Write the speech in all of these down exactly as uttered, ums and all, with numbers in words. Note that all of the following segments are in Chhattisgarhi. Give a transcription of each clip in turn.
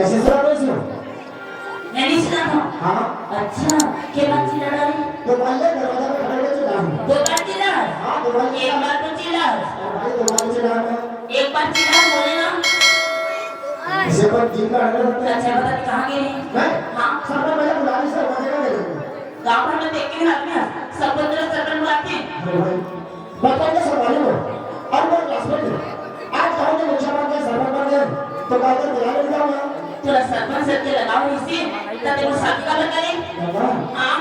ऐसे सुना तो इसमें? मैं नहीं सुना था। हाँ। अच्छा, के बार चिल्ला डाली? दो बार ले, दरवाजा पे खड़े होके चिल्ला। दो बार चिल्ला? हाँ, दो बार एक चिल्ला। बार तो चिल्ला। अरे भाई, दो बार चिल्ला मैं। एक बार चिल्ला, बोले ना। इसे पर जिंदा है ना? अच्छा, बता, कहाँ गए? मैं? हाँ। सर, मैं पहले बुला ली, सर, मजे का दे दो। गाँव भर में देख के ना आदमी, सब बंदर सरपंच बुलाते हैं। अरे भाई, बचपन के संभाले हो। अब मैं क्लासमेट हूँ। आज गाँव के मुखिया बन गए, सरपंच बन गए, तो गाँव का दिला नहीं जाऊंगा। थोड़ा सरपंच से के लगाव इसी, तब वो शादी का बता ले। बाबा। हाँ।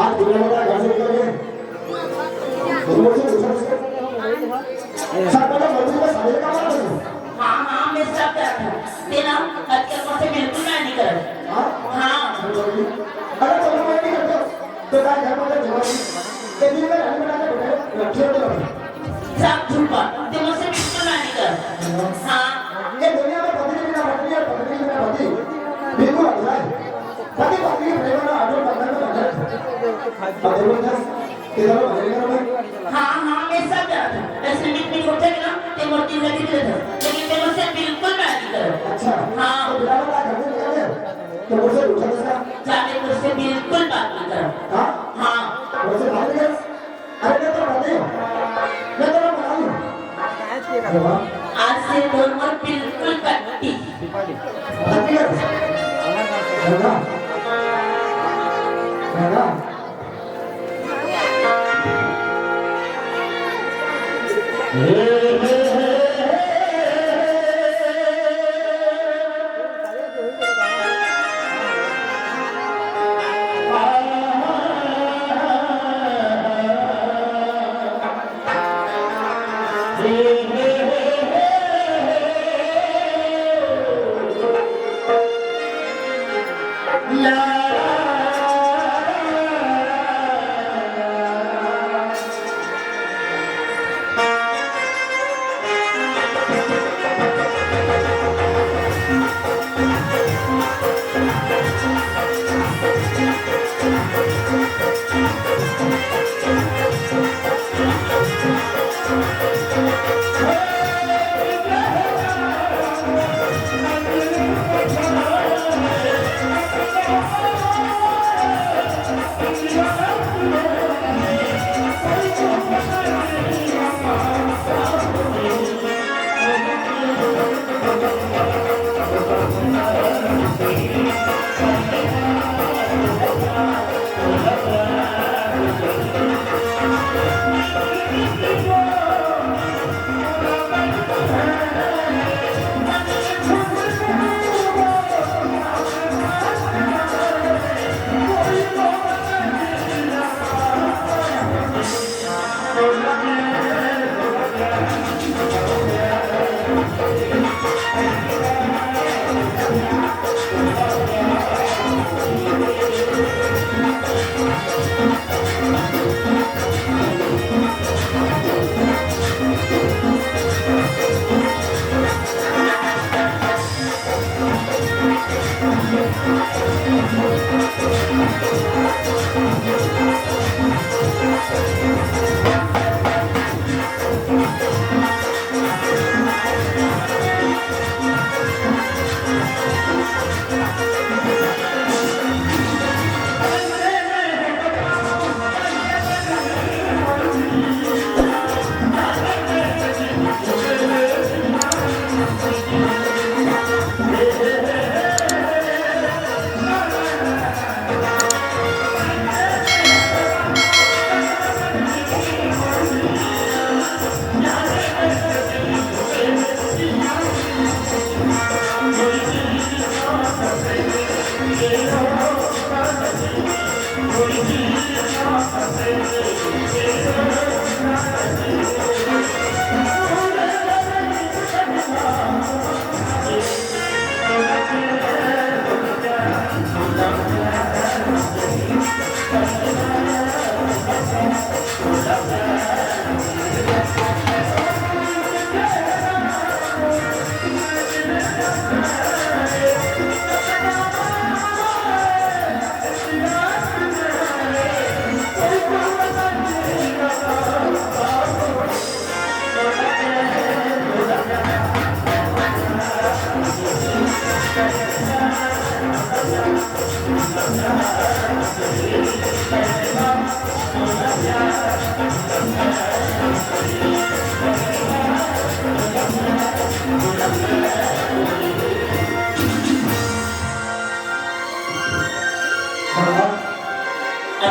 आज दुनिया में घर से निकल गए। तो मुझसे पूछा, सरपंच का मंत्री का शादी का बात है। हाँ, हाँ, मैं सब जानता हूँ। तेरा आजकल मुझसे बिल्कुल ना नहीं कर। हाँ? हाँ। अरे, चलो, मैं नहीं करता। तो काय घर पर जवाब ये दिन में रानी बना के बैठे, रखिए तो रखिए। सब झूठ बात, ते मुझसे बिल्कुल ना नहीं कर। हाँ। ये दुनिया में पत्नी बिना पत्नी और पत्नी बिना पति बिल्कुल अधूरा है। पति पत्नी के प्रेम में आदर करने में बंधन है। पति को क्या? किधर हो? मेरे घर में? हाँ, हाँ, मैं सब जानता हूँ। ऐसे मीठ मीठ होते हैं ना, ते मोर दिल लगी रहता है। लेकिन ते मुझसे बिल्कुल ना नहीं कर। अच्छा। हाँ। तो बिना बात घर से निकल गए? तो मुझसे पूछा था। जाने मुझसे बिल्कुल बात नहीं करो। हाँ? हाँ। मुझसे बात नहीं करो? अरे मैं तो पति हूँ, मैं तो बना लूँ। अरे वाह। आज से दोनों बिल्कुल कट्टी। पति है? है ना? है ना?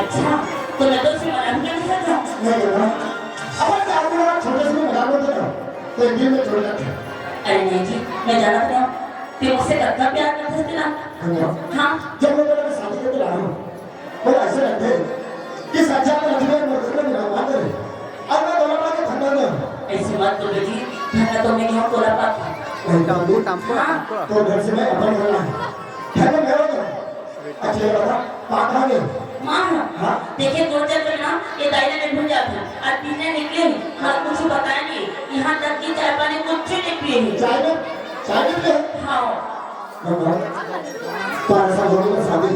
अच्छा, तो मैं तो उसे मना भी नहीं करता। नहीं करता। अपन चार दिन बाद छोटे से मजाक होते ना, तो एक दिन में छोड़ जाते हैं। अरे नहीं जी, मैं जानत नहीं हूँ, तेरे मुझसे कब प्यार करते थे ना? हाँ। हाँ। जब मैं तेरे शादी करके लाया हूँ, वो ऐसे लगते हैं कि सच्चा में लक्ष्मी और मधुर में निराश ना करे। और मैं दोनों माँ के खंडन में हूँ। ऐसी बात तो बेटी, धन्ना तो मैं नहीं हूँ, तोला पापा। नहीं, टांपो, टांपो, हाँ। टांपो। तो घर से मैं अपन घर आया। घर में मैं होता। अच्छा, ये बता, पापा ने? माँ, हाँ? देखिए, दो चार दिन ना, ये दाई ने भूल जाता है। और पीने निकले ही, हाँ, कुछ बताया नहीं। यहाँ तक कि चाय पानी कुछ नहीं पिए ही। चाय में? चाय नहीं पिए? हाँ। हाँ, हाँ। तो ऐसा होने का शादी।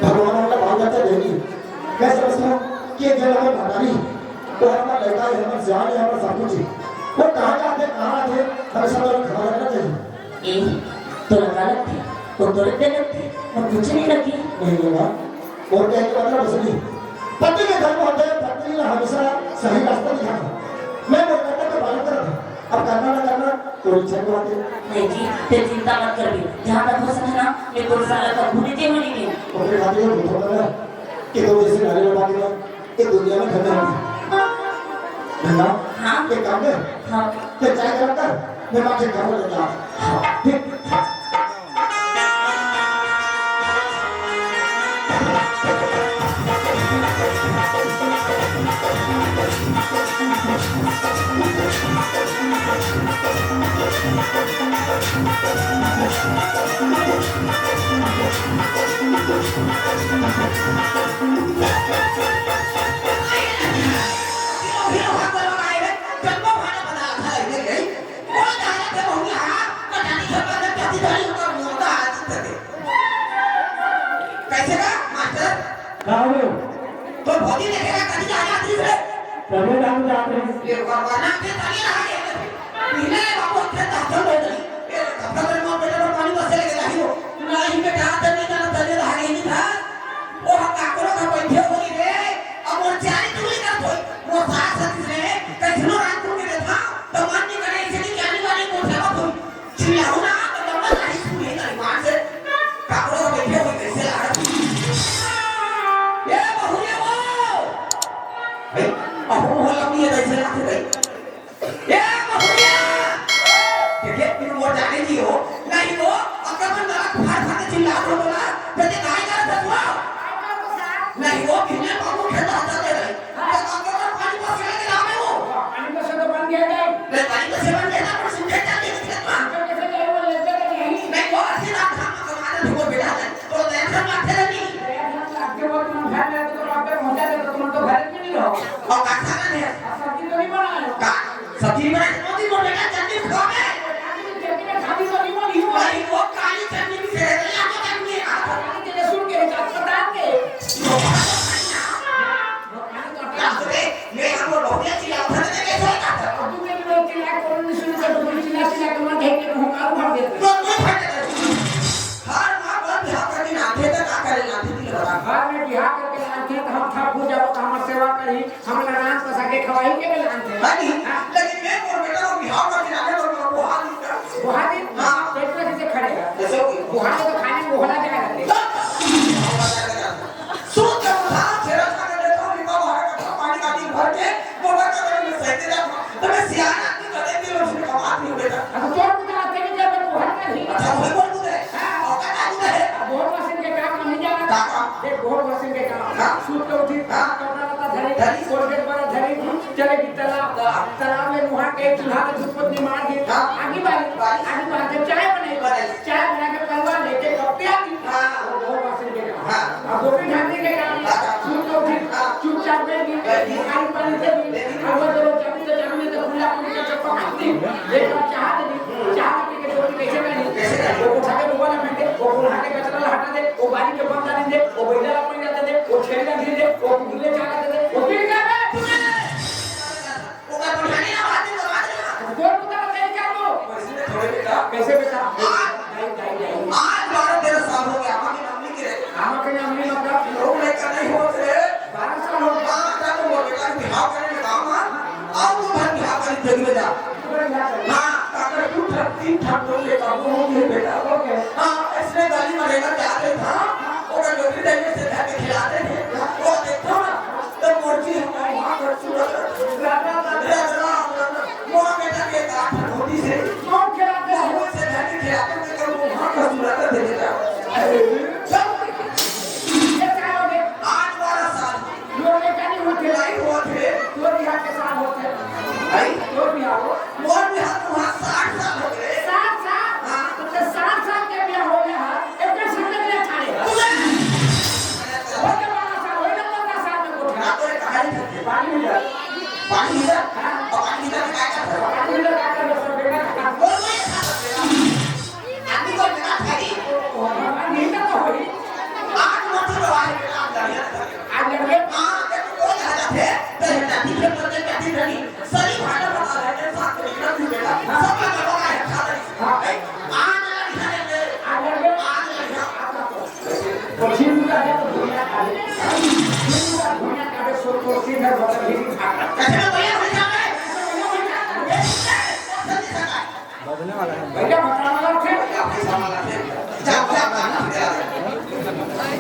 भगवान हमला बाल बच्चा देगी। मैं समझता हूँ कि ये घर हमें भंडारी, वो हमारा लड़का है, हमारा जान है, हमारा सब कुछ है। वो कहाँ जाते, कहाँ आते, हमें सब लोग खबर रखना चाहिए। ए, तोला का लगथे? वो तोरे पे लगथे, और कुछ नहीं लगी। नहीं होगा। और क्या, ये मतलब असली। पति के धर्म होते हैं, पत्नी ने हमेशा सही रास्ता दिखाना। मैं वो करता तो पालन करता। अब करना ना करना, तो इच्छा की बात है। नहीं जी, ते चिंता मत कर भी। जहाँ तक हो सके ना, मैं तोरे साला का भूली दे, भूली दे। तो फिर बात ये भूल होता है कि तो जैसे नारी लगा के ये दुनिया में खत्म हो गई। धन्ना, हाँ। एक काम कर। हाँ। ते चाय गरम कर, मैं माँ के घर में लेके आता हूँ। ठीक। कैसे का मास्टर? का हो? तो भौजी देखे का कभी आ जाती है। तभी हम जाते हैं। ये भगवान के तभी रहा है। पहले बाबू अच्छे दातन हो गई। ये कब तक मैं बेटा को पानी बसे लगे रही हो। नहीं बेटा, तभी जाना तभी रहा नहीं था। वो हम काकरो का बैठे हो गई रे। अब वो चारी चूड़ी कर कोई। वो सास सती से कैसनो रात को मेरे था। तो मन नहीं करे इसे कि आने वाली को सेवा कोई। चिल्लाओ ना, तो दौड़ा नहीं सुने ना ईमान से। काकरो का बैठे हो गई कैसे आ रहा? ये बहुरिया वो। भाई, अब वो लंबी है कैसे आते भाई? ए, बहुरिया! देखे, तू मोर जाने दियो। नहीं वो, अगर मैं नरक फाड़ फाड़ के चिल्ला दो बोला, तो ये काय कर सकवा? नहीं वो, बिना बाबू खेत हटा दे रही। तो अगर मैं पानी पास लेके जावे वो। पानी पास तो बन गया क्या? नहीं, पानी पास बन गया ना, पर सूखे चल दिए खेत में। तो कैसे जाए वो लेते तो नहीं? नहीं वो, ऐसे ना था, तो हमारा तो वो बेटा है। तो टेंशन मत ले नहीं। टेंशन मत ले, वो तुम घर में तो डॉक्टर पहुंचा दे, तो तुम तो घर में नहीं रहो। और कहा था ना? अब सब्जी तो नहीं बनाए हो? का? सब्जी बनाए तो नहीं बोलेगा, जल्दी खावे। काली चटनी में खाली सब्जी बनी हुई है। भाई, वो काली चटनी भी फेंक दे, यहाँ पर चटनी है। काली चटनी सुन के, अच्छा, बता के। वो बात तो सही है। वो काली चटनी। रात में मैं हम लोग बहुत अच्छी आवाज़ में कैसे होता था? अब तू मेरी लोग चिल्ला, कौन नहीं सुनता, तो बोली, चिल्ला, चिल्ला, कमर घेर के मुंह कारू भर देते। तो तू फट गया। हर माँ बाप यहाँ पर भी नाथे तक आकर नाथे की लगा। घर में बिहार करके नाथे तो हम था पूजा को, तो हमार सेवा करी। हमला रांध पसा के खवाही के बेल आनथे। हाँ जी, हाँ। लेकिन मैं मोर बेटा को बिहाव करके लाने और मोर बोहा दी का। बोहा दी? हाँ। तो इतना कैसे खड़े हैं? जैसे हो गया। बोहा तो खाने में बोहला जाए रहते। सूत के उठा, छेड़ा खा के लेता हूँ, निकाल बाहर का पानी का दिन भर के, मोटा का दिन में सहते जाता हूँ। तो मैं सियान आदमी का देख के उसने कमाल नहीं बेटा। अब तो क्या बुझा, तेरी जब बोहा नहीं। अच्छा, वही बोल तू है। हाँ। और क्या बुझा है? अब बोर मशीन के काम नहीं जाना। का काम? देख, बोर मशीन के काम। हाँ। सूत के उठी, हाँ। कपड़ा लत्ता धरी, धरी। कोलगेट वाला धरी, चले गई तालाब। हाँ। तालाब में मुहा के चूल्हा में धूप पत्नी मार के, हाँ। आगी बारी, बारी। आगी बार के चाय बनाई। बनाई। चाय बना के पलवा लेके कप पे आ गई। हाँ। वो बहुत वासन के काम। हाँ। अब गोभी ढांढने के काम। हाँ। सूत के उठी, हाँ। चुपचाप बैठ गई। बैठ गई। खाली पानी दे दी। दे दी। अब वो जब चाबी तो चाबी में तो खुला पानी का चप्पा मार दी। एक कप चाय दे दी। चाय पी के गोभी कैसे बनी? कैसे बनी? वो उठा के मुंह में फेंक दे, वो उठा के कचरा ला हटा दे, वो बारी के बंद डाल दे, वो बैठा ला पानी डाल दे, वो छेड़ी डाल दे, वो गिले चाय डाल दे, वो पी के बैठ। ओकर बढ़िया नहीं ना बात है, तो बात नहीं ना। तो कोई पुता का तरीका वो। कैसे थोड़े बेटा? कैसे बेटा? आज दाई, दाई, दाई। आज बारह तेरह साल हो गया, आमा के नाम नहीं गिरे। आमा के नाम नहीं मतलब? लोग लेकर नहीं होते। बारह साल हो गया। बारह साल हो गया, बेटा, बिहाव करने में काम आ। अब तो भाई बिहाव करने देख ले जा। हाँ, अगर तू ठग, तीन ठग लोग लेकर वो हो गए बेटा। हो गए। हाँ, इसने गली में लेकर जाते था, वो डोकरी देने से घर के खिलाते थे। वो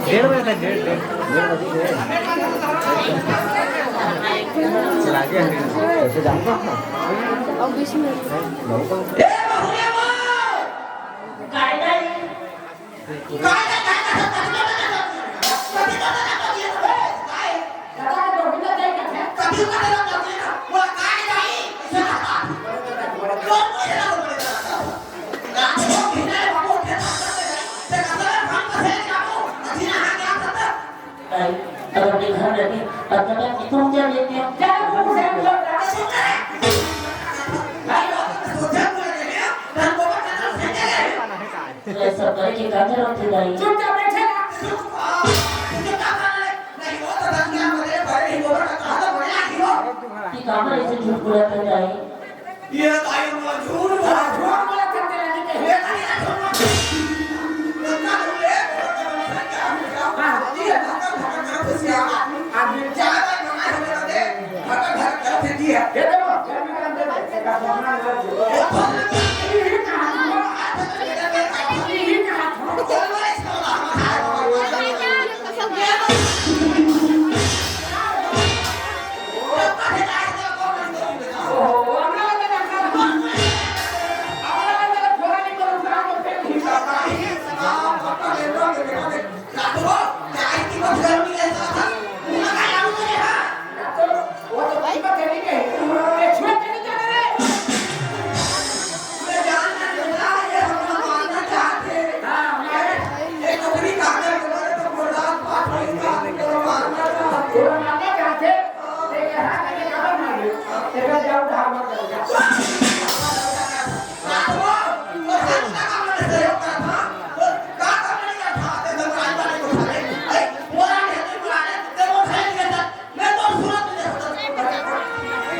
डेढ़ बजे तक, डेढ़, डेढ़, डेढ़ बजे से। चला गया। कैसे जानता हूँ? अब बीस मिनट। अगर अपने घर रहती, तब तो मैं कितों क्या लेती हूँ। तो ये सब करे के का जरूरत हे, दाई? चुपचाप बैठे रह। ये काबर ऐसे झूठ बोलत हे, दाई? ये दाई, मोला झूठ बोला, झूठ बोला था, तेरा नहीं कहे। ये दाई, ये झूठ बोला। इतना झूठ है, हाँ। ये धक्का, धक्का, धक्का, घुस गया। आदमी चार बार मना है, मेरा दे। धक्का, धक्का, धक्का, दे दिया। ये देखो, ये भी काम दे दे। ये कहा था, ये कहा था।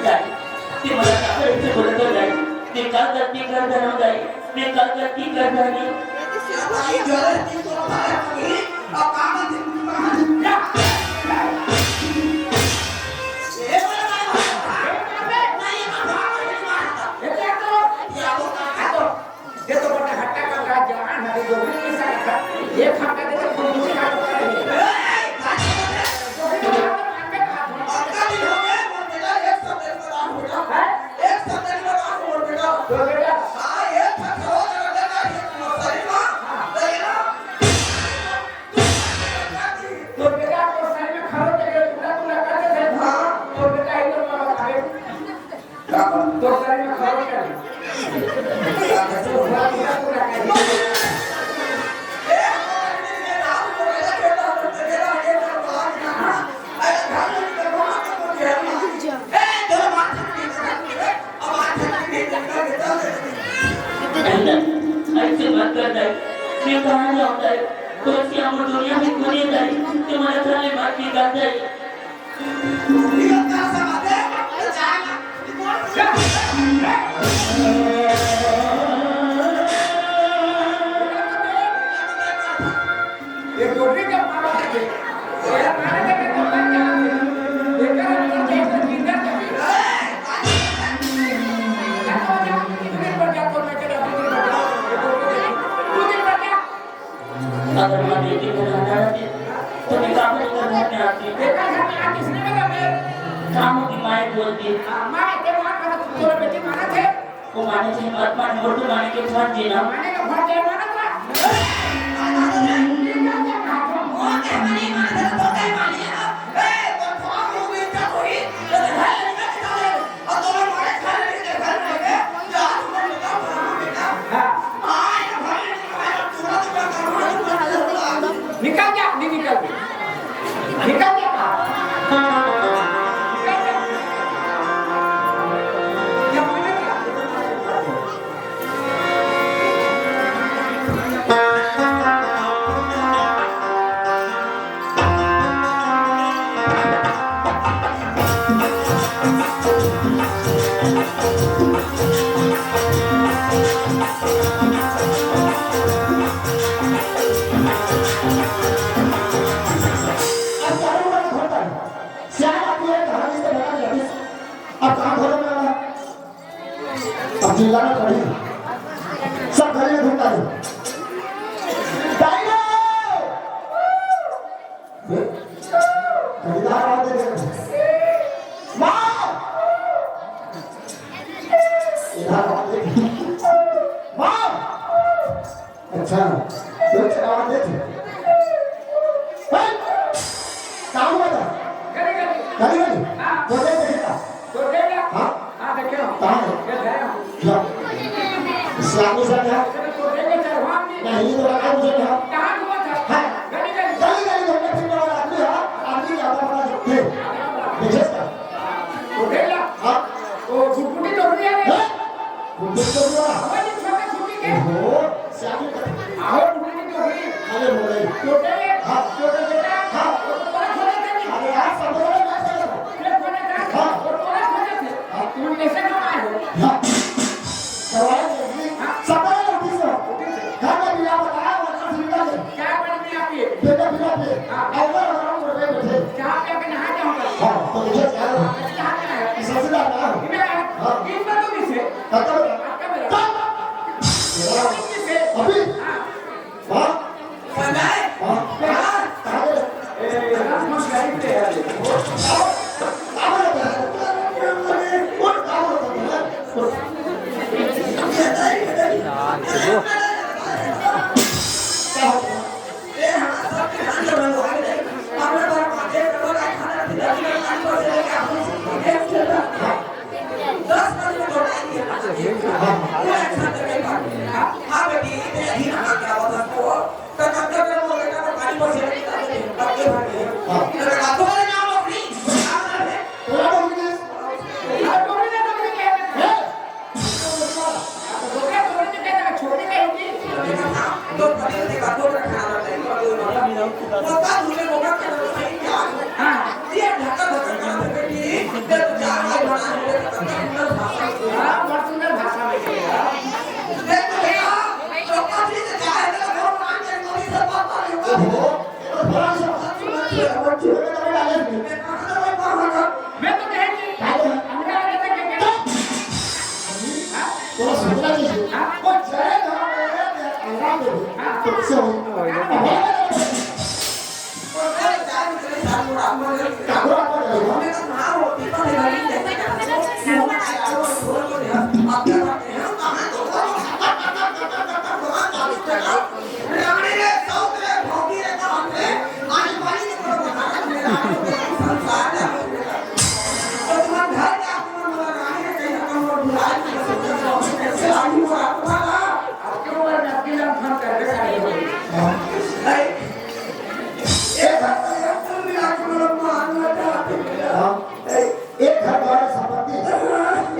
दाई, ते मोला काबर अइसे बोलत हस दाई? मैं का गलती कर डारेंव दाई? मैं का गलती कर डारेंव? ये तो बड़ा हट्टा का, का जवान है, जो भी नहीं सकता। ये खाता दे तो खुद मुझे खा सकता है। हैं? तो बेटा, तो बेटा, तो सही में खरोच के टुकड़ा टुकड़ा कर दे। हाँ। तो बेटा, ये तो मारा खाए। तो सही में खरोच कर। तो पूरा टुकड़ा टुकड़ा कर। अइसे मत कर दाई, मैं कहाँ जाऊँ दाई? तोर से हमर दुनिया में कोने दाई, ते मोला घर ले मत निकाल दाई। अगर मैं बेटी को रहना रहती, तो मैं काम नहीं करना में आती। काम की माई बोलती। वो माने चाहे मत माने, वो तो माने के फर्ज है ना। निकल जा, नहीं निकल। निकल जा। निकल जा। हैं? का हुआ था? गली, गली। गली, गली? हाँ। वो देख, देख का? वो देख का? हाँ? हाँ, देखे हो। कहाँ है? ये धरे हो। लो। इस्लामी सर है? तो देख के चढ़वा दिए। नहीं, तो लगा मुझे यहाँ। कहाँ घूमा था? हाँ। गली, गली। गली, गली घूमने फिरने वाला आदमी है। आदमी ज्यादा बड़ा जो थे। देखिए सर। वो देख ला। हाँ। वो गुटगुटी तो हुई है। हैं? गुटगुटी तो हुआ। वो जो छोटे गुटगुटी के। ओहो। श्याम जी। आहो, टुकड़ी तो हुई। अरे बोले। छोटे, हाँ। छोटे बेटा, हाँ। वो तो बड़ा छोटे थे नहीं। अरे यार, सब लोग ना चलो। छोटे छोटे थे। हाँ। वो तो बड़ा छोटे थे। हाँ। तुम कैसे कमाए हो? हाँ। सवाल है जी। हाँ। सब लोग उठी से। उठी से। घर में बिना बताया, वो घर से निकल गए। क्या बन गया आप ये? बेटा बिना पे। हाँ। और वो हमारा घर पे बैठे। क्या क्या के नहा जाऊंगा? हाँ, तो मुझे क्या है? हाँ, अच्छा, क्या है? इस सबसे ज्यादा ना हो। इधर आया। हाँ। इन पर तो नहीं से। हाँ, तो आपका मेरा। तो अभी? हाँ। हाँ? हाँ? कहाँ गए? ए, राजमंच का ही पे है। मैं तो नहीं जी। थोड़ा सोचना चाहिए। हाँ। वो जय धर्म है, जय अल्लाह को। हाँ। तो उससे हो। एक घर द्वार संपत्ति,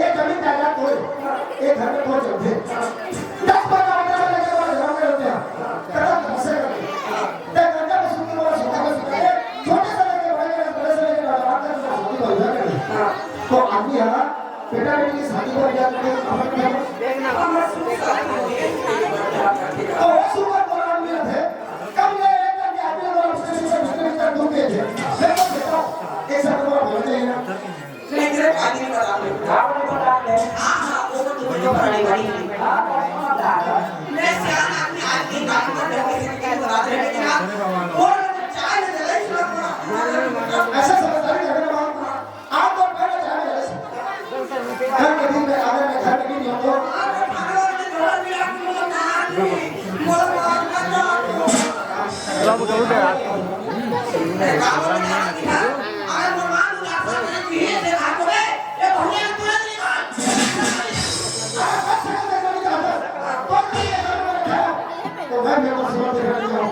एक जमीन जायदाद कोई, एक घर में कोई चलते। दस पन्द्रह रुपया में लेके बड़ा घर में रहते हैं। कदम घसे करते। ते गंजा में सुनते बड़ा छोटा में सुनते, छोटे से लेके बड़े, बड़े से लेके बड़ा, बड़ा से शादी को विवाह करते। तो आदमी है ना, बेटा बेटी की शादी को विवाह करते, तो वो सुपर प्रोग्राम में थे। कब ये एक करके आदमी को अपने से दूर किए थे। मैं तो कहता हूँ, एक शब्द और बोलते हैं ना। लेकिन आदमी बता दे। हाँ, हाँ, वो तो तुम्हें तो बनाने वाली है। मैं सियान आदमी, आदमी काम करने वाले से किसी को बता दे, लेकिन आप वो चाय में जलाई सुना पड़ा। ऐसा समझदारी करने वाला आप तो पहले चाय में जलाई सुना। घर के दिन में आने में घर में भी नहीं हो। तो मैं भी आपको सुबह देखने नहीं आऊँ।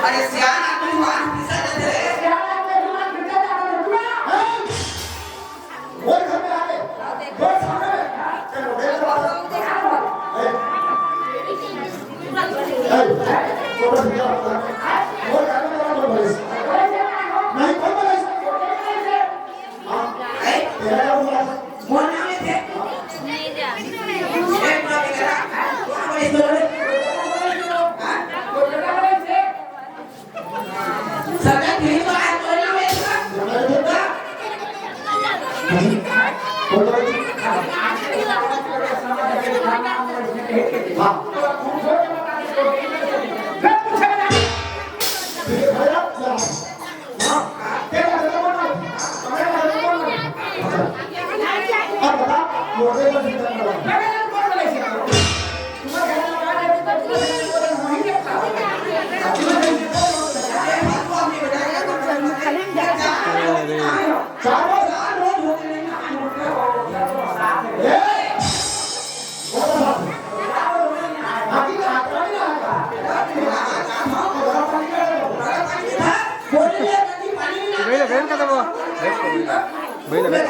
अरे सियान आदमी मार पीसा दे दे। वो घर में आ गए। वो सामने। चलो, देखो, ए, ए, वो बस क्या होता है? वो घर में बड़ा बोल रहे हैं। बैठ, बैठ का दबा। बैठ, बैठ।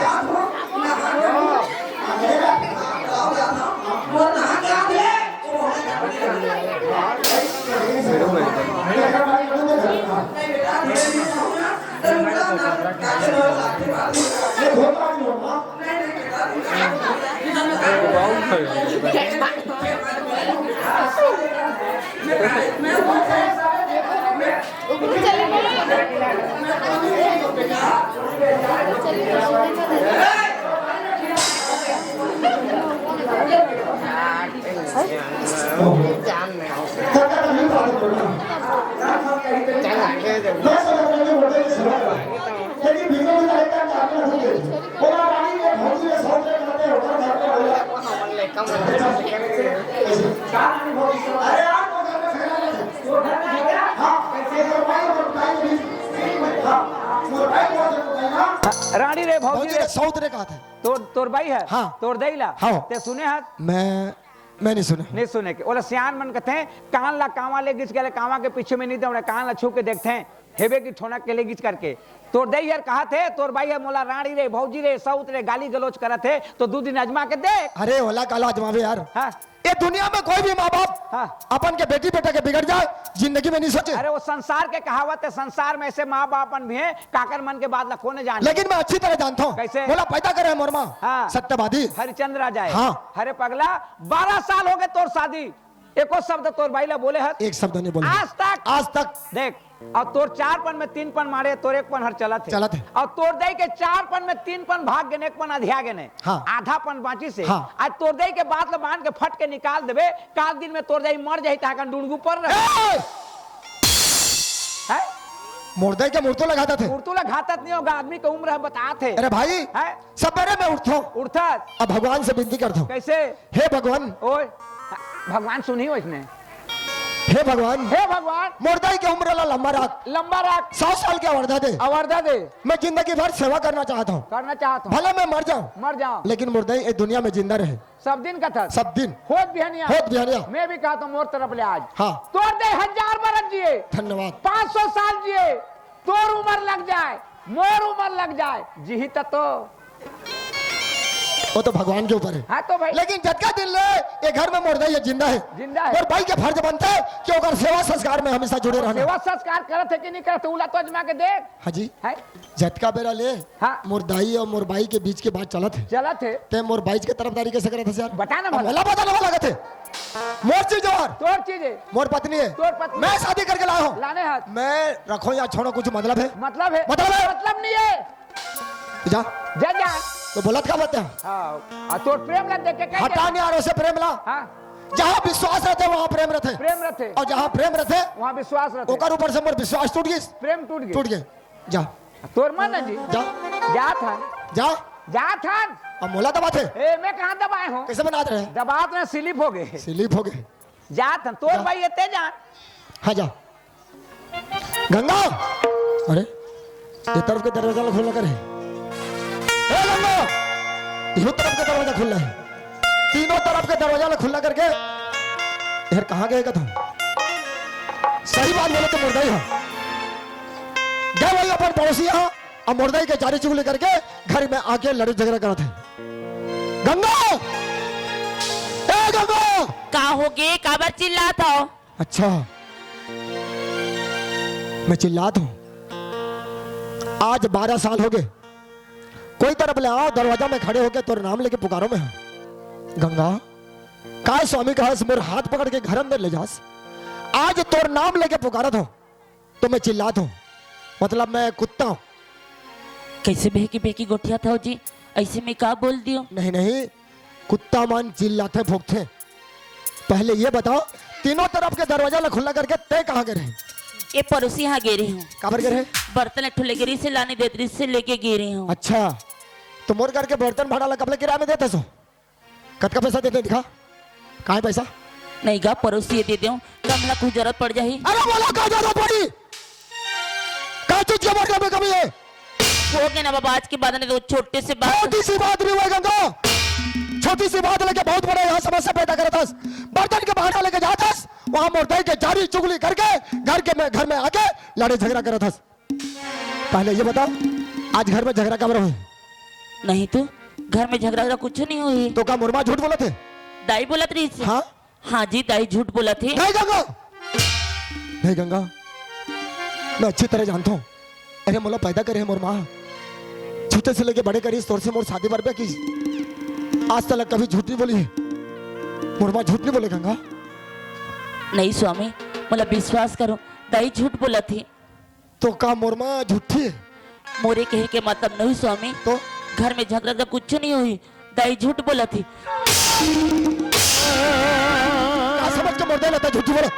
राड़ी रे भौजी भौजी रे। के सौत रे कहा था। तोर, तोर बाई है? हाँ। तोर दई ला? हाँ। ते सुने हस? मैं, मैं नहीं सुना। नहीं सुने के। ओला सियान मन कथे, कान ला कांवा ले गिच के ले, कांवा के पीछे में नहीं दौड़े, कान ला छू के देखथे, हेबे की ठोनक के ले गिच करके। तोर दई हर कहा थे, तोर बाई है मोला राड़ी रे, भौजी रे, सौत रे, गाली गलौज करत हे, तो दू दिन अजमा के देख। अरे ओला काला अजमावे यार। हाँ। ये दुनिया में कोई भी माँ बाप हाँ। अपन के बेटी बेटा के बिगड़ जाए, जिंदगी में नहीं सोचे। अरे वो संसार के कहावत है, संसार में ऐसे माँ बाप मन भी हैं, काकर मन के बात ला कोने जाने। लेकिन मैं अच्छी तरह जानता हूँ। कैसे? मोला पैदा करे है मोर माँ। हाँ। सत्यवादी। हरिचंद्र आ जाए। हाँ। अरे पगला, बारह साल हो गए तोर शादी, एको शब्द तोर बाई ला बोले हस? एक शब्द नहीं बोले। आज तक? आज तक। देख, अउ तोर चार पन में तीन पन मारे, तोर एक पन हर चलत हे। चलत हे। अउ तोर दई के चार पन में तीन पन भाग गेने, एक पन अधिया गेने। हाँ। आधा पन बाँचिस हे। हाँ। आज तोर दई के बात ल बांध के फट के निकाल देबे, काल दिन में तोर दई मर जाही, तहां कन डुड़गू पर रहे। ए! हैं? मोर दई के मुर्तू ल घातत हे। मुर्तू ल घातत नहीं होगा, आदमी के उम्र है, बतात हे। अरे भाई, हैं? सबेरे में उठथों। उठथस। अब भगवान से विनती करथों। कैसे? हे भगवान। ओए, भगवान सुनही ओइसने। हे भगवान। हे भगवान। मोर दई के उम्र ला लंबा राख। लंबा राख। सौ साल के अवरदा दे। अवरदा दे। मैं जिंदगी भर सेवा करना चाहत हूँ। करना चाहत हूँ। भले मैं मर जाऊँ। मर जाऊँ। लेकिन मोर दई ए दुनिया में जिंदा रहे। सब दिन कथस। सब दिन। होत बिहनिया। होत बिहनिया। मैं भी कहत हूँ मोर तरफ ले आज। हाँ। तोर दई हजार बरस जिए। धन्यवाद। पाँच सौ साल जिए। तोर उम्र लग जाए, मोर उम्र लग जाए, जिही त तो। वो तो भगवान के ऊपर है। हाँ तो भाई। लेकिन जतका दिन ले ये घर में मोर दई ये जिंदा है। जिंदा है। मोर बाई के फर्ज बनता है कि ओकर सेवा संस्कार में हमेशा जुड़े रहना। सेवा संस्कार करत है कि नहीं करत है, उला तो अजमा के देख। हाँ जी। है? जतका बेरा ले हाँ। मोर दाई और मोर बाई के बीच के बात चलत है। चलत है। ते मोर बाई के तरफदारी कैसे करत है यार? बता ना अब भला। मोला बताने वाला लगत है। मोर चीज और। तोर चीज है। मोर पत्नी है। तोर पत्नी। मैं शादी करके लाया हूँ। लाने हाथ। मैं रखो या छोड़ो, कुछ मतलब है? मतलब है। मतलब है। मतलब नहीं है। जा। जा, जा। तो बोलत का बात है? हाँ। आ, तोर प्रेम ला देख के कह हटा दे। नहीं आ रहा उसे प्रेम ला। हाँ। जहाँ विश्वास रहते, वहाँ प्रेम रहते। प्रेम रहते। और जहाँ प्रेम रहते, वहाँ विश्वास रहते। ओकर ऊपर से मोर विश्वास टूट गई। प्रेम टूट गई। टूट गई। जा। तोर मन है जी। जा। जा था। जा। जा था। अब मोला दबाथे। ए, मैं कहाँ दबाए हूँ? कैसे बना रहे? दबात ना, slip हो गए। Slip हो गए। जा था। तोर जा। भाई ये ते जा। हाँ, जा। गंगा, अरे, ये तरफ के दरवाजा ला खुला करे। ए गंगा, ये तरफ के दरवाजा खुला है। तीनों तरफ के दरवाजा ला खुला करके, यार, कहाँ गए का तुम? सही बात बोले तो मोर दई हा। गए वही अपन पड़ोसी हा, अब मोर दई के जारी चुगली करके घर में आके लड़ाई झगड़ा करत है। गंगा, ए गंगा, का होगे? काबर चिल्लात हव? अच्छा, मैं चिल्लात हूँ। आज बारह साल हो गए, कोई तरफ ले आओ, दरवाजा में खड़े होके तोर नाम लेके पुकारो मैं। गंगा, काय स्वामी कहास, मोर हाथ पकड़ के घर अंदर ले जास। आज तोर नाम लेके पुकारत हो तो मैं चिल्लात हूँ। मतलब मैं कुत्ता हूँ? कैसे बेहकी बेहकी गोठियाथव जी? ऐसे में का बोल दियो? नहीं नहीं, कुत्ता मन चिल्लाथे भोंकथे। पहले ये बताओ, तीनों तरफ के दरवाजा ला खुला करके तैं कहाँ गे रहे? ये पड़ोसी यहाँ गे रहे हूँ। काबर गे रहे? बर्तन एक ठो लेगे रहिस हे, लाने देत रहिस हे, लेके गे रहे हूँ। अच्छा, तो मोर घर के बर्तन भाड़ा ला कब ले किराया में देत हस? कतका पैसा देते दिखा, कहाँ हे पैसा? नहीं गा, पड़ोसी ये दे देव, कम ला कुछ जरूरत पड़ जाही। अरे बोला, का जरूरत पड़ी? का चीज के बर्तन में कमी है? हो गया ना बाबा, आज के बाद नहीं तो छोटे से बात। छोटी सी बात नहीं हुआ गंगा, छोटी सी बात लेके बहुत बड़ा यहाँ समस्या पैदा करत हस। बर्तन के बहाना लेके जात हस, वहाँ मोर दाई के जारी चुगली करके घर के में, घर में आके लड़े झगड़ा करत हस। पहले ये बताओ, आज घर में झगड़ा काबर होय? नहीं तो, घर में झगड़ा वगड़ा कुछ नहीं होय। तो का मोर माँ झूठ बोलत हे? दाई बोलत रहिस हे। हाँ? हाँ जी, दाई झूठ बोलत हे। नहीं गंगा, नहीं गंगा, मैं अच्छी तरह जानता हूँ। अरे मोला पैदा करे हे मोर माँ, छोटे से लेके बड़े करिस, तोर से मोर शादी बर ब्याह किस, आज तलक कभी झूठ नहीं बोली हे। मोर माँ झूठ नहीं बोले गंगा। नहीं स्वामी, मोला विश्वास करो, दाई झूठ बोलत हे। तो का मोर माँ झूठी हे? मोरे कहे के मतलब नहीं स्वामी। तो? घर में झगड़ा तो कुछ नहीं होय, दाई झूठ बोलत हे। का समझ के मोर दाई ला तैं झूठी बोले?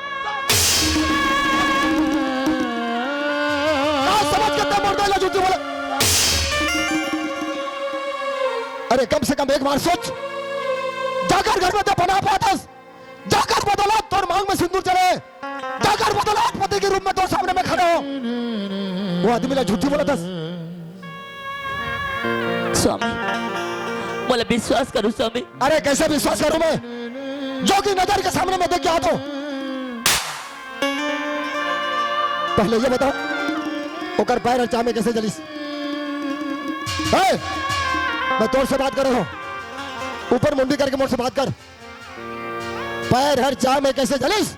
का समझ के तैं मोर दाई ला झूठी बोले? अरे कम से कम एक बार सोच, जाकर घर में तैं पनाह पाथस, जाकर बतला तोर मांग में सिंदूर चढ़े, जाकर बतला पति के रूप में तोर सामने में खड़ा हो। वो आदमी ला झूठी बोलत हस। स्वामी, मोला विश्वास करो स्वामी। अरे कैसे विश्वास करूं मैं, जो कि नजर के सामने में देख के आता हूं। पहले ये बताओ, ओकर पैर अउ चाह में कैसे जलिस? ए, मैं तोर से बात कर रहा हूं, ऊपर मुंडी करके मोर से बात कर। पैर अउ चाह में कैसे जलिस?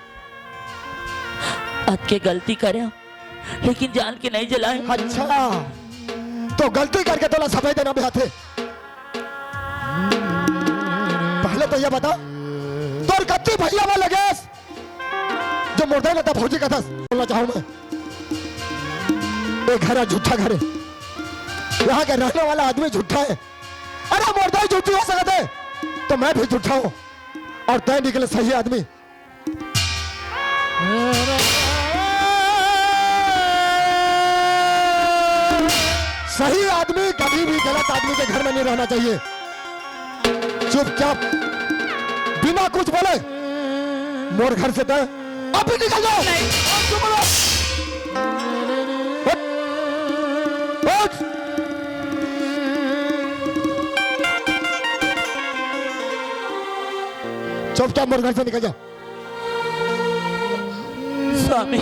अतके गलती करे, लेकिन जान के नहीं जलाए। अच्छा, तो गलती करके तोला सफाई देना भी आथे। पहले तो ये बता, तोर कत्ती भैया वाला गैस जो मोर दाई ला तैं भौजी कथस, बोलना चाहूं मैं। ये घर है झूठा घर है, यहाँ के रहने वाला आदमी झूठा है। अरे मोर दाई झूठी हो सकत हे, तो मैं भी झूठा हूँ और तैं निकले सही आदमी। सही आदमी कभी भी गलत आदमी के घर में नहीं रहना चाहिए। चुपचाप, बिना कुछ बोले, मोर घर से तैं अभी निकल जाओ। नहीं। और चुप रहो। उठ। उठ। चुपचाप मोर घर से निकल जाओ। स्वामी,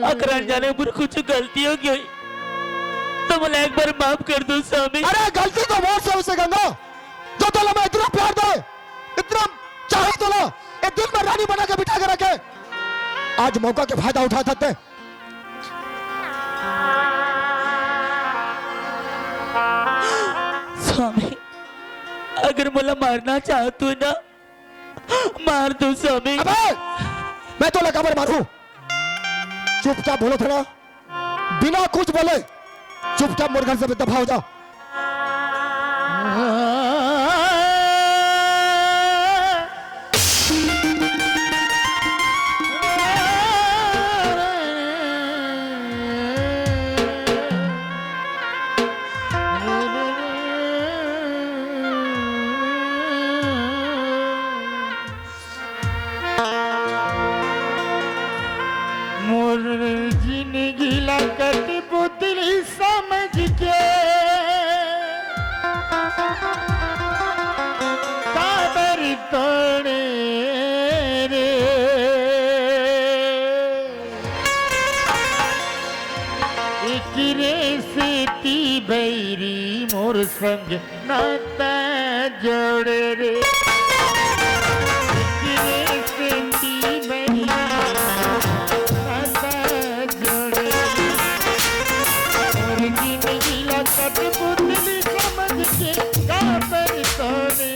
अगर अनजाने मोर कुछ गलती हो गई, तो मोला एक बार माफ कर दो स्वामी। अरे गलती तो मोर से होइसे गंगा, जो तोला मैं इतना प्यार दे, इतना चाहे तोला, एक दिल में रानी बना के बिठा के रखे। आज मौका के फायदा उठा सकते। स्वामी, अगर मोला मारना चाहत हो ना, मार दो स्वामी। अबे, मैं तोला काबर मारूं? चुपचाप बोलो थोड़ा, बिना कुछ बोले चुपचाप मोर घर से दफा हो जाओ। मोर जिनगी ला कठपुतली समझ के काबर तोड़े रे। एकरे सेती बैरी मोर संग नाता जोड़े रे। एकरे सेती बैरी नाता जोड़े रे। मोर जिनगी ला कठपुतली समझ के काबर तोड़े।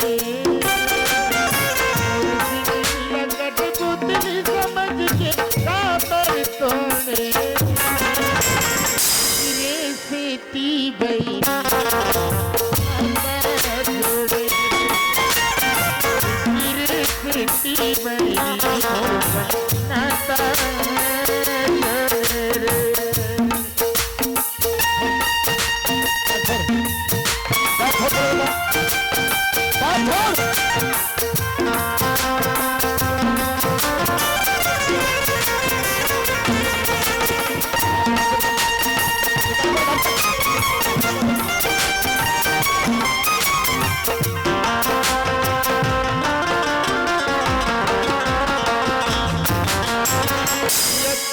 मोर जिनगी ला कठपुतली समझ के काबर तोड़े।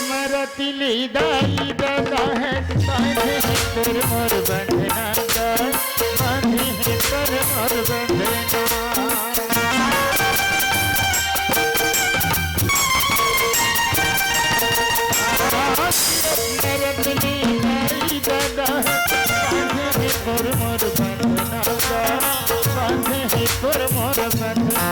मरतिली दाई ददा है, बांधे है तोर मोर बंधना दा, बांधे है तोर मोर बंधना। मरतिली दाई ददा है, बांधे है तोर मोर बंधना दा, बांधे है तोर मोर बंधना।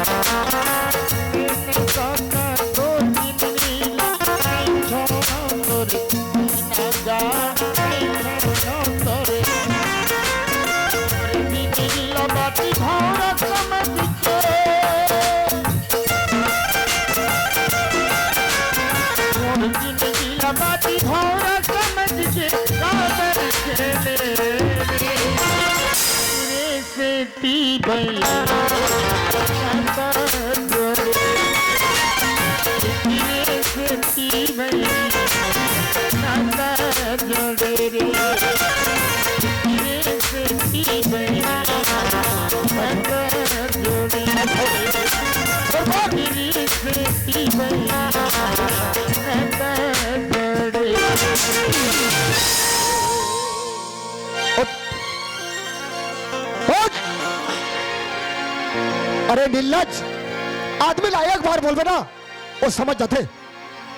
अरे निर्लज, आदमी ला एक बार बोलबे ना, वो समझ जाथे,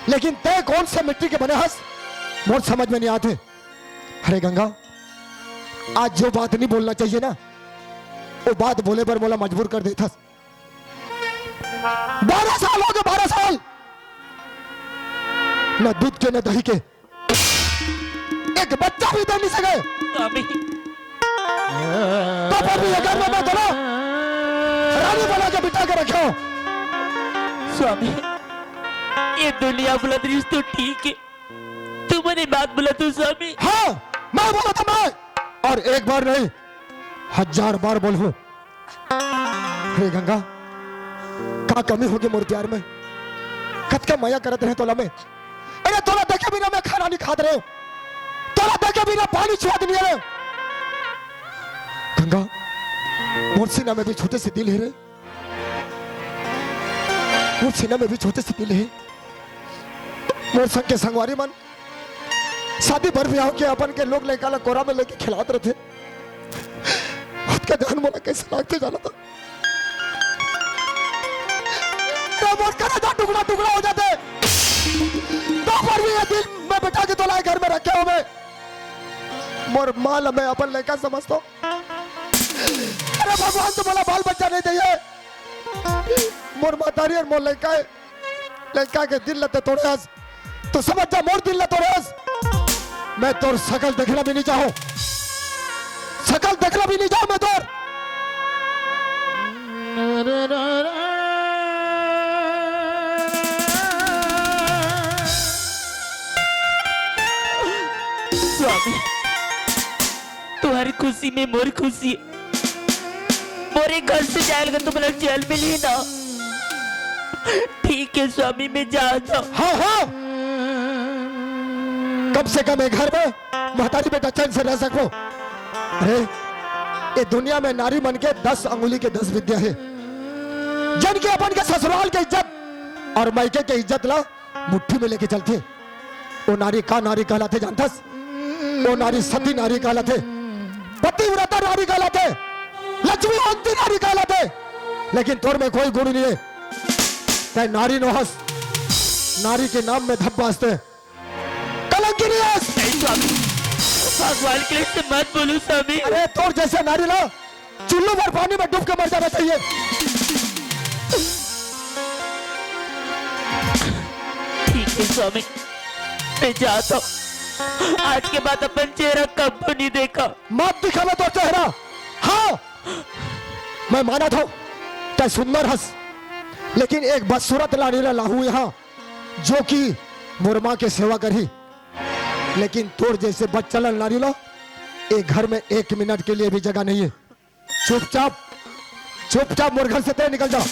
लेकिन तैं कौन से मिट्टी के बने हस, मोर समझ में नहीं आथे। अरे गंगा, आज जो बात नहीं बोलना चाहिए ना, वो बात बोले बर मोला मजबूर कर देथस। बारह साल हो गए, बारह साल, न दूध के न दही के, एक बच्चा भी दे नहीं सके। स्वामी। तो फिर भी ये घर में मैं दोनों रानी बना के बिठा के रखे हो। स्वामी, ये दुनिया बुलत रही तो ठीक है, तुमने बात बोला तू स्वामी। हाँ, मैं बोला था मैं, और एक बार नहीं, हजार बार बोलूं। हे गंगा, का कमी होगे मोर प्यार में? कतका मया करत रहे तोला में। अरे तोला देखे बिना मैं खाना नहीं खात रहे, तोला देखे बिना पानी छुआत नहीं रहे। गंगा, मोर सीना में भी छोटे से दिल है रे, मोर सीना में भी छोटे से दिल है। मोर संग के संगवारी मन शादी बर ब्याह के अपन के लोग लइका ला कोरा में लेके खिलात रथे। ओतका जान मोला कैसे लागथे जाना था। रे मोर करेजा टुकड़ा टुकड़ा हो जाथे। तो पर भी ये दिल में बिठा के तोला घर में रखे हो मैं। मोर माँ ला मैं अपन लइका समझता हूँ। अरे भगवान तो मोला बाल बच्चा नहीं दिए। मोर महतारी और मोर लइका है। लइका के दिल ला ते तोड़े हस, तो समझ जा मोर दिल ला तोड़े हस। मैं तोर शकल देखना भी नहीं चाहूं, शकल देखना भी नहीं चाहूं मैं तोर। स्वामी, तुम्हारी खुशी में मोर खुशी। मोरे घर से जाए लगा तो मतलब जेल में लेना। ठीक है स्वामी, मैं जाता हूँ। हाँ, हाँ। कम से कम एक घर में महतारी बेटा चैन से रह सको। अरे, ये दुनिया में नारी मन के दस अंगुली के दस विद्या है। जन के अपन के ससुराल के इज्जत और मायके के इज्जत ला मुट्ठी में लेके चलथे। ओ नारी का नारी कहलाथे जानथस? ओ नारी सती नारी कहलाथे, पतिव्रता नारी कहलाथे, लक्ष्मीवंती नारी कहलाथे। लेकिन तोर में कोई गुण नहीं है। तै नारी नोहस, नारी के नाम में धब्बा हसते, कलंकिनी हस। नहीं स्वामी, भगवान के लिए से मत बोलो स्वामी। अरे तोर जैसे नारी ना चुल्लू भर पानी में डूब के मर जाना चाहिए। ठीक है स्वामी, मैं जाता हूँ। आज के बाद अपन चेहरा कभू नहीं देखा। मत दिखावे तोर चेहरा। हाँ, मैं मानत हँव, तैं सुंदर हस, लेकिन एक बदसूरत नारी ला लाहूँ यहाँ, जो कि मोर माँ के सेवा करही, लेकिन तोर जैसे बदचलन नारी ला ए घर में एक मिनट के लिए भी जगह नहीं है। चुपचाप, चुपचाप मोर घर से तैं निकल जा।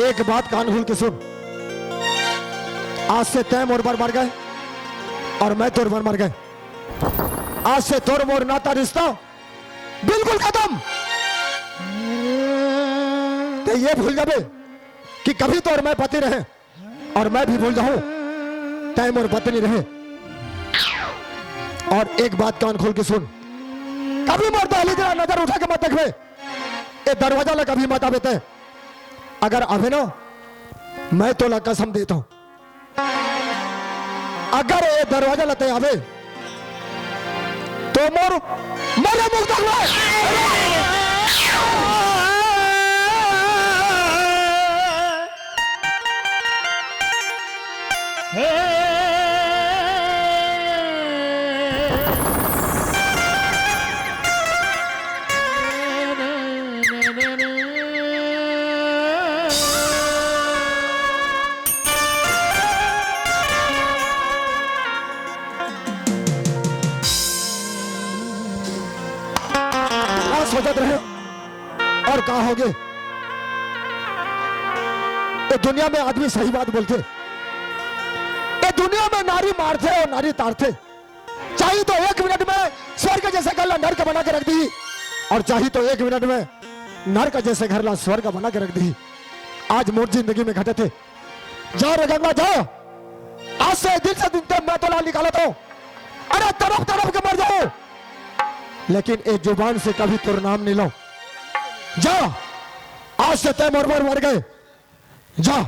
एक बात कान खोल के सुन, आज से तैं मोर बर मर गए और मैं तोर बर मर गए। आज से तोर मोर नाता रिश्ता बिल्कुल खत्म। तैं ये भूल जाबे कि कभी तोर मैं पति रहे और मैं भी भूल जाऊं, तैं मोर पत्नी रहे। और एक बात कान खोल के सुन, कभी मोर दहलीज ला नजर उठा के मत देखबे। ए दरवाजा ला कभी मत आबे तैं। अगर आबे ना, मैं तोला कसम देत हँव, अगर ए दरवाजा ला तैं आबे, तो मोर मरे मुख देखबे। का सोचत रहे और का होगे? ए दुनिया में आदमी सही बात बोलथे, ए दुनिया में नारी मारथे और नारी तारथे। चाही तो एक मिनट में स्वर्ग जैसे घर ला नर्क बना के रख दिही, और चाही तो एक मिनट में नर्क जैसे घर ला स्वर्ग बना के रख दिही। आज मोर जिंदगी में घटत हे। जा रे गंगा, जा। आज से दिल से दिन ते मैं तोला निकालत हँव। अरे तड़प तड़प के मर जाहूँ, लेकिन ए जुबान से कभी तोर नाम नहीं लूँ। जा, आज से तैं मोर बर मर गए। जा।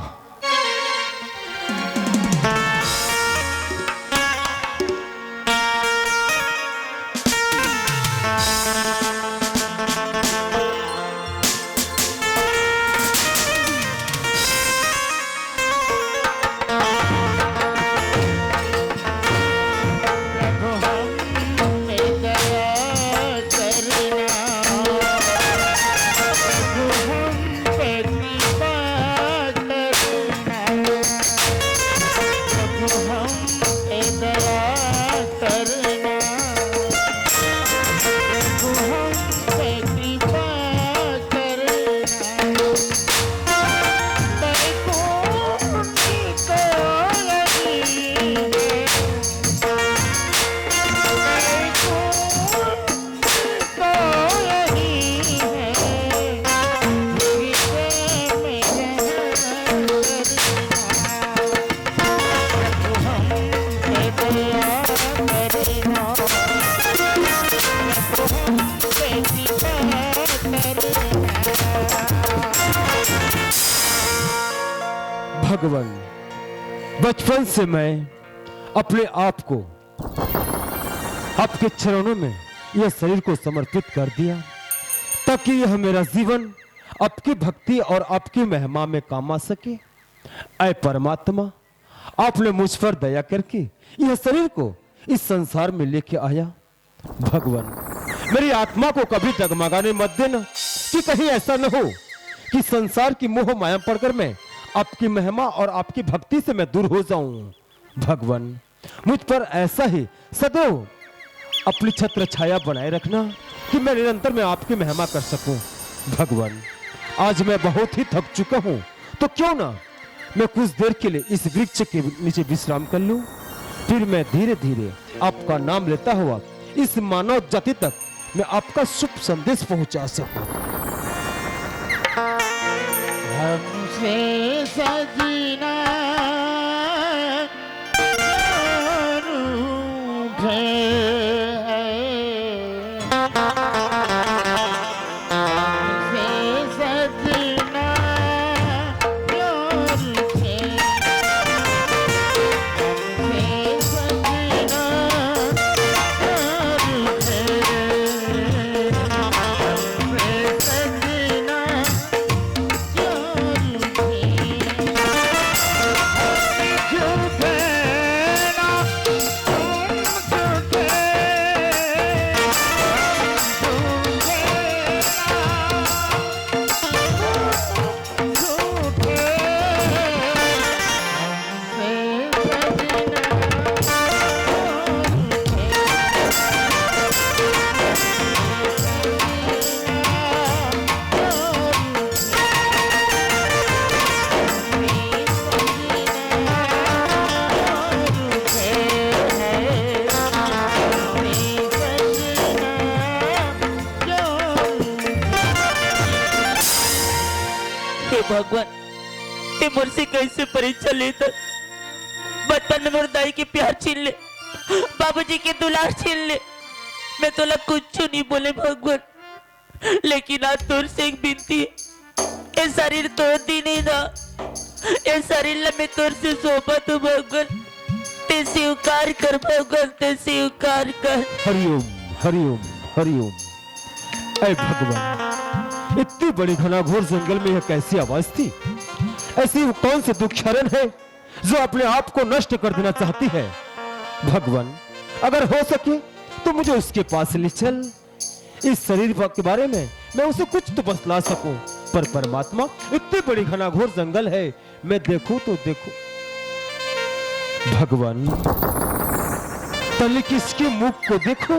भगवान, बचपन से मैं अपने आप को आपके चरणों में यह शरीर को समर्पित कर दिया, ताकि यह मेरा जीवन आपकी भक्ति और आपकी महिमा में काम आ सके। ऐ परमात्मा, आपने मुझ पर दया करके यह शरीर को इस संसार में लेके आया। भगवान, मेरी आत्मा को कभी डगमगाने मत देना, कि कहीं ऐसा न हो कि संसार की मोह माया में पड़कर मैं आपकी महिमा और आपकी भक्ति से मैं दूर हो जाऊं। भगवान, मुझ पर ऐसा ही सदैव अपनी छत्र छाया बनाए रखना कि मैं निरंतर में आपकी महिमा कर सकूं। भगवान, आज मैं बहुत ही थक चुका हूं, तो क्यों ना मैं कुछ देर के लिए इस वृक्ष के नीचे विश्राम कर लूं, फिर मैं धीरे धीरे आपका नाम लेता हुआ इस मानव जाति तक मैं आपका शुभ संदेश पहुंचा सकूं। हमसे सजना रूठे हैं, हमसे सजना रूठे, हमसे सजना रूठे, हमसे सजना हे भगवान, ते मोर से कैसे परीक्षा लेत? बचपन में मोर दाई के प्यार छीन ले, बाबूजी के दुलार छीन ले। मैं तोला कुछ नहीं बोले भगवान, लेकिन आज तोर से एक विनती हे, ए शरीर तोर दिन हे ना, ए शरीर ला मैं तोर से सौंपत हूँ भगवान, ते स्वीकार कर भगवान, ते स्वीकार कर। हरिओम, हरिओम, हरिओम। ऐ भगवान, इतनी बड़ी घनाघोर जंगल में यह कैसी आवाज थी? ऐसी वो कौन सी दुखहरण है जो अपने आप को नष्ट कर देना चाहती है? भगवान, अगर हो सके तो मुझे उसके पास ले चल। इस शरीर के बारे में मैं उसे कुछ तो बतला सकूं, पर परमात्मा, इतनी बड़ी घनाघोर जंगल है, मैं देखूं तो देखूं। भगवान, तनिक इसके मुख को देखो,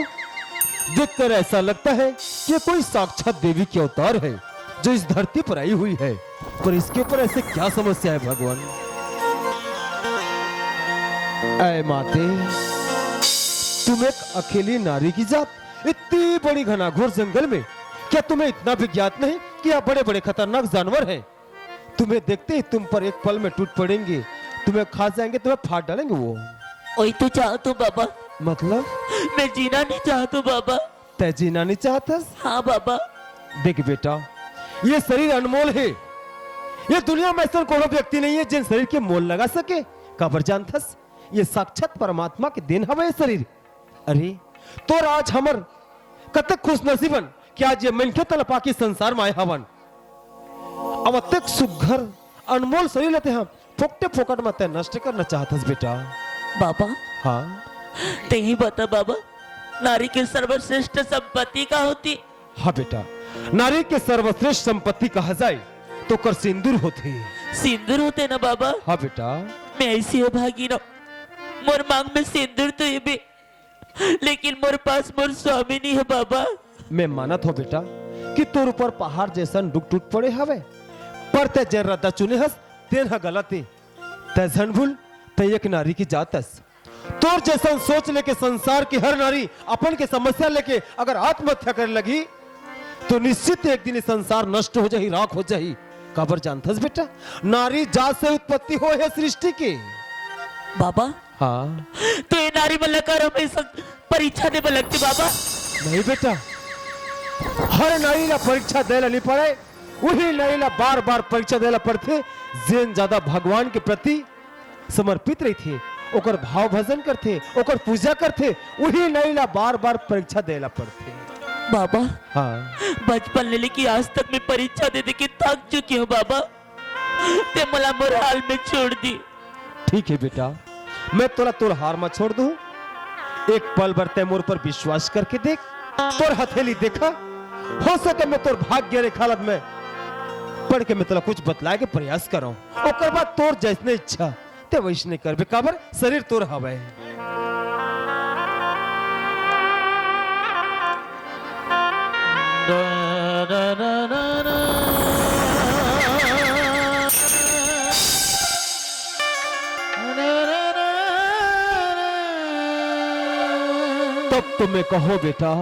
देखकर ऐसा लगता है कि ये कोई साक्षात देवी के अवतार है जो इस धरती पर आई हुई है, पर इसके ऊपर ऐसे क्या समस्या है भगवान? ऐ माते, तुम एक अकेली नारी की जात, इतनी बड़ी घनाघोर जंगल में, क्या तुम्हें इतना भी ज्ञात नहीं कि यहाँ बड़े बड़े खतरनाक जानवर हैं? तुम्हें देखते ही तुम पर एक पल में टूट पड़ेंगे, तुम्हें खा जाएंगे, तुम्हें फाड़ डालेंगे वो। वही तो चाहत हूँ बाबा। मतलब? मैं जीना नहीं चाहत हूँ बाबा। तै जीना नहीं चाहत हस? हाँ बाबा। देख बेटा, ये शरीर अनमोल है। ये दुनिया में ऐसा कोनो व्यक्ति नहीं है जिन शरीर के मोल लगा सके। काबर जानत हस? ये साक्षात परमात्मा के देन हवे ये शरीर। अरे, तोर आज हमर कतक खुशनसीब हन कि आज ये मनखे तन ल पाके संसार म आए हवन। अब अतेक सुघर अनमोल शरीर ल तेहा फोकटे फोकट म तै नष्ट करना चाहत हस बेटा। बाबा, हाँ। तेही बता बाबा, नारी के सर्वश्रेष्ठ संपत्ति का होथे? हाँ बेटा, नारी के सर्वश्रेष्ठ संपत्ति कहा जाए तो ओकर सिंदूर होथे। सिंदूर होथे ना बाबा? हाँ बेटा। मैं ऐसी अभागिन हूँ, मोर मांग में सिंदूर तो हेबे, लेकिन मोर पास मोर स्वामी नहीं है बाबा। मैं मानत हूँ बेटा कि तोर ऊपर पहाड़ जैसन दुख टूट पड़े हवे, पर तै जेन रद्दा चुने हस तेन ह गलत हे। तै झन भूल, तै एक नारी की जात हस। तोर जैसन सोच लेके संसार की हर नारी अपन के समस्या लेके अगर आत्महत्या करे लगही, तो निश्चित एक दिन ये संसार नष्ट हो जाही, राख हो जाही। काबर जानथस बेटा, नारी जात से उत्पत्ति होय हे सृष्टि के। बाबा, हाँ। तो ये नारी मन ला कर हमेशा परीक्षा दे बर लगथे बाबा? नहीं बेटा, हर नारी ला परीक्षा दे ला नहीं पड़े, वही नारी ला बार बार परीक्षा दे ला पड़थे, जेन ज्यादा भगवान के प्रति समर्पित रहिथे, ओकर भाव भजन करथे, ओकर पूजा करथे, उही नारी ला बार-बार परीक्षा देला पड़थे। बाबा, हाँ। बचपन ले लेके आज तक मैं परीक्षा दे दे के थक चुकी हूँ बाबा, ते मोला मोर हाल में छोड़ दी। ठीक है बेटा, मैं तोला तोर हार में छोड़ दूँ। एक पल भर ते मोर पर विश्वास करके देख, तोर हथेली देखा, हो सके मैं तोर भाग्य रेखा ला मैं पढ़ के मैं तोला कुछ बतलाए के प्रयास करौं। ओकर बाद तोर जैसने इच्छा, ते वैसने करबे, काबर शरीर तोर हवय। तो मैं कहों बेटा,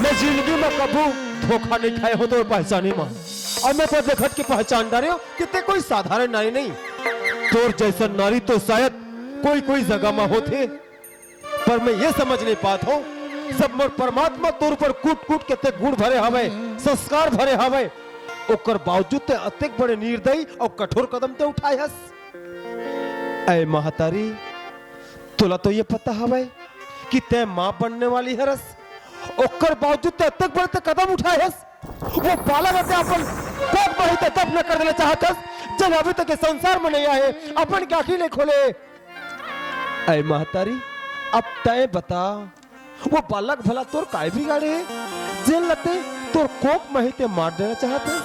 मैं जिंदगी म कभू धोखा नइ खाए हों तोर पहचानी म। अउ मैं तो देखत के पहचान डारे हों कि तैं कोई साधारण नारी नहीं। तोर जइसन नारी तो शायद कोई कोई जगह म होथे, पर मैं ये समझ नइ पात हों, सब मोर परमात्मा तोर ऊपर कूट कूट के अतेक गुण भरे हवय, संस्कार भरे हवय, ओकर बावजूद तैं अतेक बड़े निर्दयी अउ कठोर कदम तैं उठाए हस। ऐ महतारी, तोला तो ये पता हवय कि तैं माँ बनने वाली हरस, ओकर बावजूद तैं अतेक बड़े तैं कदम उठाए हस। वो बालक ला तैं अपन कोख म ही तैं दफन कर देना चाहत हस, जेन अभी तक ये संसार म नइ आए, अपन के आँखी नइ खोले। ऐ महतारी, अब तैं बता, वो बालक भला तोर काय बिगाड़े हे, जेन ला तैं तोर कोख म ही तैं मार देना चाहत हस?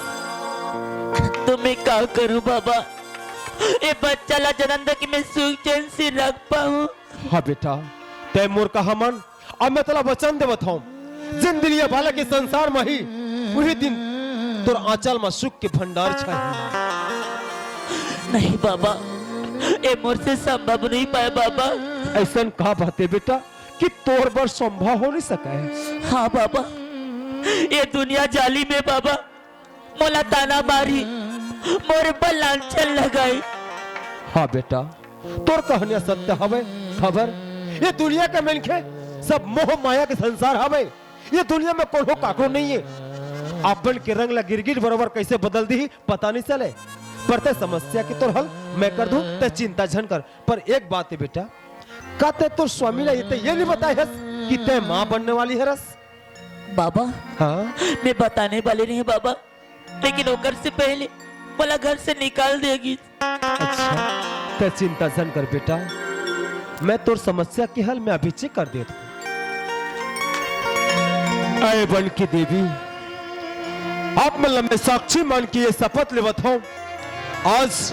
तो मैं का करूं बाबा, ये बच्चा ला जन्म दे के मैं सुख चैन से रख पाऊं? हाँ बेटा, तैं मोर कहा मान, अब मैं तोला वचन देवत हों, जिन दिन ये बालक के संसार म ही, उही दिन तोर आंचल म सुख के भंडार छाही। नहीं बाबा, ये मोर से संभव नहीं पाए बाबा। अइसन का बात हे बेटा कि तोर बर संभव हो नइ सकय? हाँ बाबा, ये दुनिया जालिम हे बाबा, मोला ताना मारही, मोर ऊपर लांछन लगाही। हाँ बेटा, तोर कहनिया सत्य हवय। काबर, ये दुनिया के मनखे सब मोह माया के संसार हवय। ये दुनिया म कोनो काकरो नइ हे। अपन के रंग ला गिरगिट बरोबर कइसे बदल दिही, पता नइ चले। पर तैं समस्या के तोर हल मैं कर दूं, तैं चिंता झन कर। पर एक बात हे बेटा, का तैं तोर स्वामी ला ये तैं ये नइ बताए हस कि तैं माँ बनने वाली हरस? बाबा, हाँ? मैं बताने वाले रहें बाबा, लेकिन ओकर से पहले मोला घर से निकाल दे गिस। अच्छा, तैं चिंता झन कर बेटा, मैं तोर समस्या के हल मैं अभी चेक कर देत हों। ऐ बन के देवी, आप मन ला मैं साक्षी मान के ये शपथ लेवत हों, आज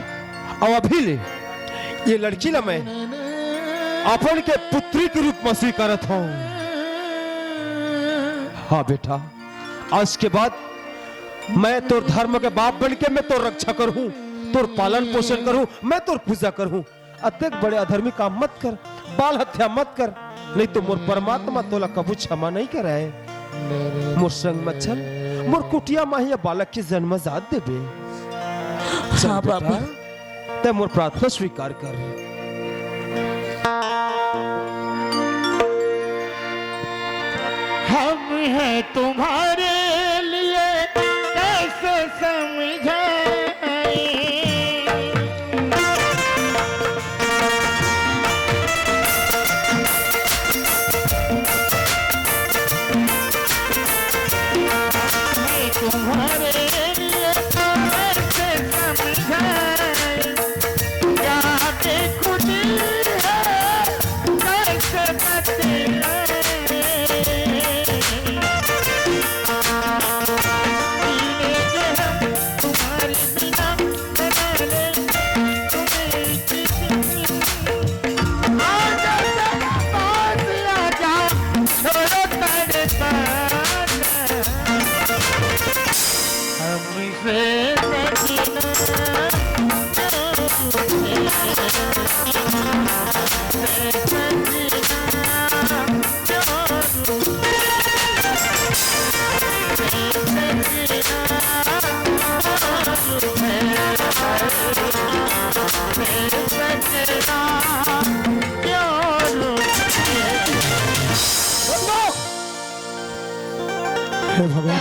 अउ अभी ले ये लड़की ला मैं अपन के पुत्री के रूप म स्वीकारत हों। हाँ बेटा, आज के बाद मैं तोर धर्म के बाप बन के मैं तोर रक्षा करहूं, तोर पालन पोषण करहूं, मैं तोर पूजा करहूं। अतेक बड़े अधर्मी काम मत कर, बाल हत्या मत कर, नहीं तो मोर परमात्मा तोला कभू क्षमा नहीं करय। मोर संग म चल, मोर कुटिया म ही ये बालक के जन्म जात देबे। चल हाँ, बेटा, बाबू। तैं मोर प्रार्थना स्वीकार कर। हम हैं तुम्हारे लिए कैसे समझाएं। तुम्हारे लिए कैसे समझाएं, क्या बेखुदी है, कैसे बतलाएं। जीने के हम तुम्हारे बिना बना ले तुम्हें किसी। आजा जरा पास आजा, छोड़ो तड़पाना। हमसे सजना हे भगवान,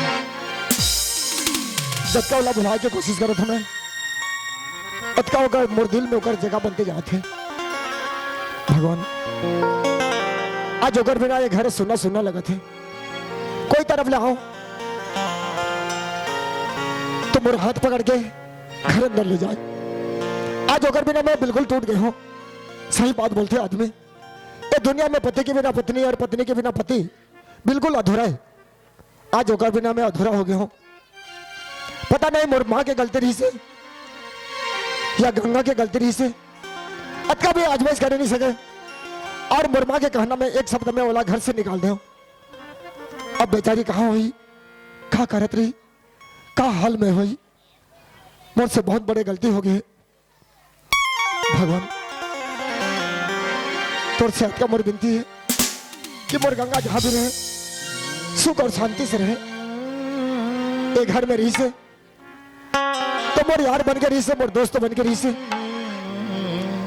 जतका ओला भुलाए के कोशिश करत हंव मैं, अतका ओकर मोर दिल में ओकर जगह बनते जात हे। भगवान, आज ओकर बिना ये घर सुन्ना सुन्ना लगत हे। कोई तरफ ले आव, तो मोर हाथ पकड़ के घर अंदर ले जाए। आज ओकर बिना मैं बिल्कुल टूट गे हंव। सही बात बोलथे आदमी, ये दुनिया में पति के बिना पत्नी और पत्नी के बिना पति बिल्कुल अधूरा हे। आज ओकर बिना मैं अधूरा हो गे हंव। पता नहीं मोर माँ के गलती रहिसे या गंगा के गलती रहिसे, अतका भी आजमाइश करे नहीं सके। और मोर माँ के कहना में एक शब्द में ओला घर से निकाल देंव। अब बेचारी कहाँ होही, का करत रही, का हाल में होही। मोर से बहुत बड़े गलती हो गे हे। भगवान, तोर से अतका मोर बिनती हे, कि मोर गंगा जहाँ भी रहे, सुख और शांति से रहे। ए घर में रहिसे, तो मोर यार बन के रहिसे, मोर दोस्त बन के रहिसे,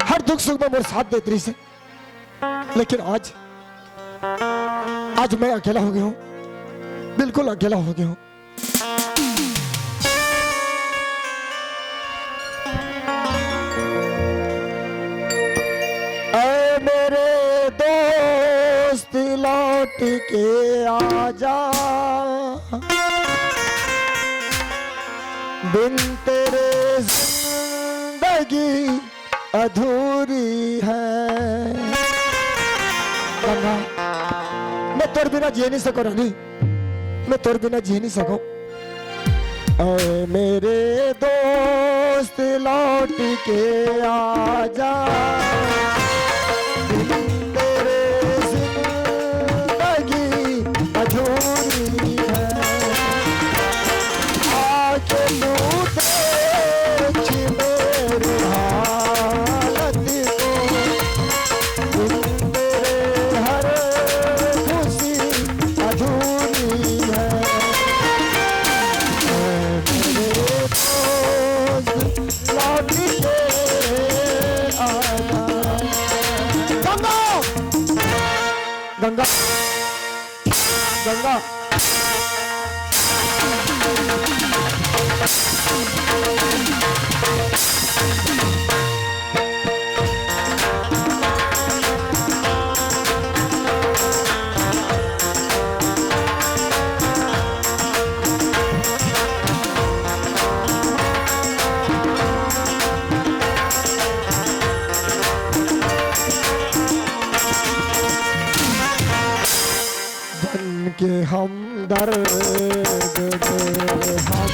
हर दुख सुख में मोर साथ देत रहिसे। लेकिन आज, आज मैं अकेला हो गया हूँ, बिल्कुल अकेला हो गया हूँ। ऐ मेरे दोस्त, लौट के आजा, बिन तेरे जिंदगी अधूरी है। गंगा, मैं तोर बिना जी नहीं सकूं रानी, मैं तोर बिना जी नहीं सकूं। ऐ मेरे दोस्त, लौट के आजा, बिन तेरे जिंदगी अधूरी है। आके तू देख मेरे हालत को, बिन तेरे हर खुशी अधूरी है। ऐ मेरे दोस्त, लौट के आना। गंगा, गंगा, गंगा। बन के हमदर्द, दे हम